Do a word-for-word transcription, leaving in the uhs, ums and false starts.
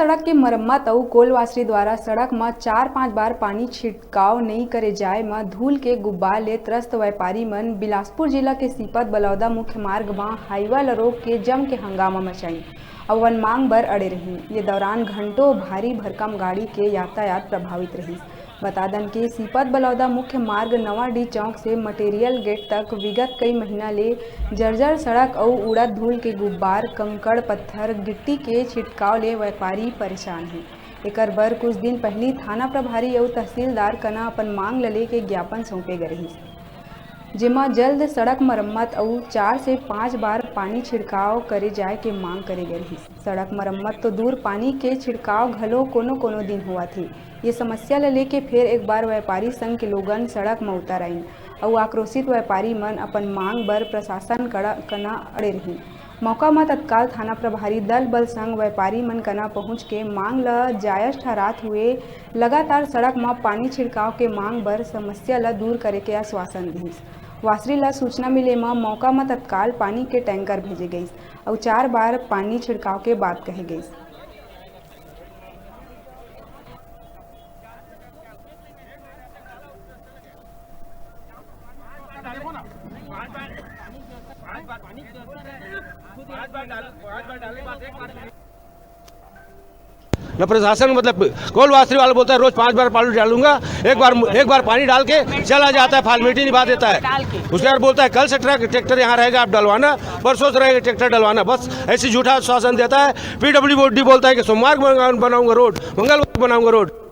सड़क के मरम्मत अउ कोलवासरी द्वारा सड़क म चार पांच बार पानी छिड़काव नइ करे जाय म धूल के गुब्बार ले त्रस्त व्यापारी मन बिलासपुर जिला के सीपत बलौदा मुख्य मार्ग म हाईवा ल रोक के जम के हंगामा मचाइन अउ अपन मांग बर अड़े रहिन। ये दौरान घंटों भारी भरकम गाड़ी के यातायात प्रभावित रहिस। बता दन कि सीपत बलौदा मुख्य मार्ग नवाडीह चौक से मटेरियल गेट तक विगत कई महीना ले जर्जर सड़क अउ उड़त धूल के गुब्बार, कंकड़, पत्थर, गिट्टी के छिटकाव ले व्यापारी परेशान हे। एकर बर कुछ दिन पहिली थाना प्रभारी अउ तहसीलदार कना अपन मांग ल लेके ज्ञापन सौंपे गे रहिस, जेमा जल्द सड़क मरम्मत अउ चार से पांच बार पानी छिड़काव करे जाय के मांग करे गे रहिस। सड़क मरम्मत तो दूर, पानी के छिड़काव घलो कोनो-कोनो दिन होवत हे। ये समस्या ल लेके फेर एक बार व्यापारी संघ के लोगन सड़क म उतर आइन अउ आक्रोशित व्यापारी मन अपन मांग बर प्रशासन कड़ा, कना अड़े रहिन। मौका म तत्काल थाना प्रभारी दल बल संग व्यापारी मन कना पहुंच के मांग ल जायज ठहरात हुए लगातार सड़क म पानी छिड़काव के मांग बर समस्या ल दूर करे के आश्वासन दिहिस। वासरी ल सूचना मिले म मौका म तत्काल पानी के टैंकर भेजे गइस अउ चार बार पानी छिड़काव के बात कहे गइस। न प्रशासन, मतलब, कोलवासरी वाला बोलता है, "रोज पांच बार पानी डालूंगा, एक बार, एक बार पानी डाल के चला जाता है, फॉर्मेलिटी निभा देता है।" डाल के। उसके बाद बोलता है, "कल से ट्रक, ट्रैक्टर यहाँ रहेगा, आप डलवाना, परसों से रहेगा ट्रैक्टर डलवाना।" बस ऐसी झूठा आश्वासन देता है। पीडब्ल्यूडी बोलता है कि सोमवार को बनाऊंगा रोड, मंगलवार को बनाऊंगा रोड।